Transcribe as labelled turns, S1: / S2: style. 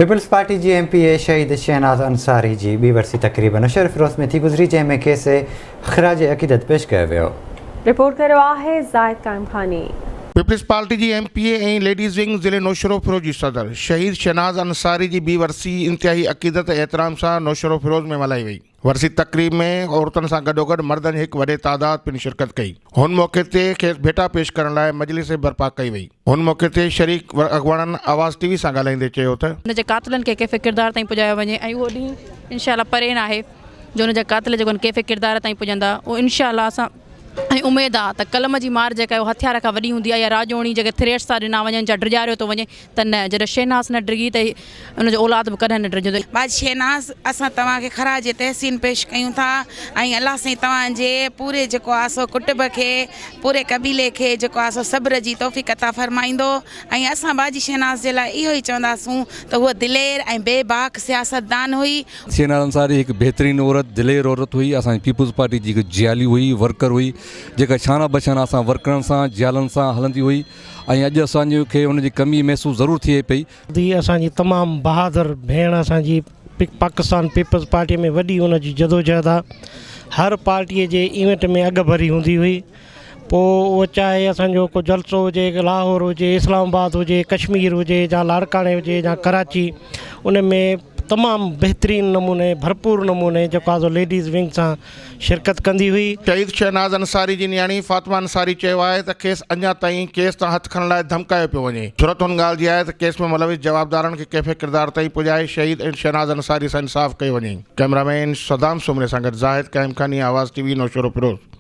S1: Peoples party جي M P اي شهيد شهناز انصاري جي ٻي ورسي تقريب نوشهروفيروز ۾ ٿي گذري جنهن ۾ کيس خراج عقيدت پيش ڪيو ويو.
S2: رپورٽ ڪريو آهي زاهد قائمخاني.
S3: پيپلز پارٽي جي M P A ۽ ladies wing ضلعي نوشهروفيروز جي صدر شهيد شهناز انصاري جي ٻي ورسي انتهائي عقيدت ۽ احترام سان نوشهروفيروز ۾ ملهائي وئي. ورسي تقريب ۾ عورتن سان گڏوگڏ مردن جي هڪ وڏي تعداد پڻ شرڪت ڪئي. هن موقعي تي کيس ڀيٽا پيش ڪرڻ لاء مجلس برپا ڪئي وئي. هن موقعي تي شريڪ اڳواڻن آواز ٽي وي سان ڳالهائيندي چيو ته.
S4: ان جي قاتلن کي ڪيفي ڪردار تائين پڄايو وڃي ۽ اهو ڏينهن انشاء الله پري ناهي جو ان جا قاتل جيڪو آهن ڪيفي ڪردار تائين پڄندا اهو انشاء الله اسان ۽ اميد آ ته قلم جي مار جيڪا آهي اها هٿيار کان وڏي هوندي آهي يا راڄوڻي جيڪي ٿريٽس ٿا ڏنا وڃن يا ڊڄاريو ٿو وڃي ته نه جڏهن شهناز نه ڊڄي ته ان جو اولاد به ڪڏهن نه ڊڄندو.
S5: باجي شهناز اسان توهان کي خراج تحسين پيش ڪيون ٿا ۽ الله سائين توهان جي پوري جيڪو آ سو ڪٽب کي پوري قبيلي کي جيڪو آ سو صبر جي توفيق عطا فرمائيندو ۽ اسان باجي شهناز جي لاء اهو ئي چونداسون ته هوء دلير ۽ بي باڪ سياستدان هئي.
S6: شهناز انصاري هڪ بهترين عورت دلير عورت هئي اسان جي پيپلز پارٽي جي هڪ جيالي هئي ورڪر هئي جيڪا شانه بشانه اسان ورڪرن سان جيالن سان هلندي هئي ۽ اڄ اسان کي ان جي ڪمي محسوس ضرور ٿئي پئي.
S7: The اسان جي تمام بهادر ڀيڻ اسان جي پاڪستان پيپلز پارٽي ۾ وڏي ان جي جدوجهد آ هر پارٽي جي ايونٽ ۾ اڳ ڀري هوندي هئي پوء اهو چاهي اسان جو ڪو جلسو هجي لاهور هجي اسلام آباد هجي ڪشمير هجي يا لاڙڪاڻي هجي يا ڪراچي ان ۾ تمام بهترين نموني ڀرپور نموني جيڪو آ سو ليڊيز ونگ سان شرڪت ڪندي هئي.
S3: شهيد شهناز انصاري جي نياڻي فاطمه انصاري چيو آهي ته کيس اڃا تائين ڪيس تان هٿ کڻڻ لاء ڌمڪايو پيو وڃي، ضرورت ان ڳالهه جي آهي ته ڪيس ۾ ملوث جوابدارن کي ڪيفي ڪردار تائين پڄائي شهيد شهناز انصاري سان انصاف ڪيو وڃي. ڪئميرا مين صدام سومري سان گڏ زاهد قائمخاني، آواز ٽي وي، نوشهروفيروز.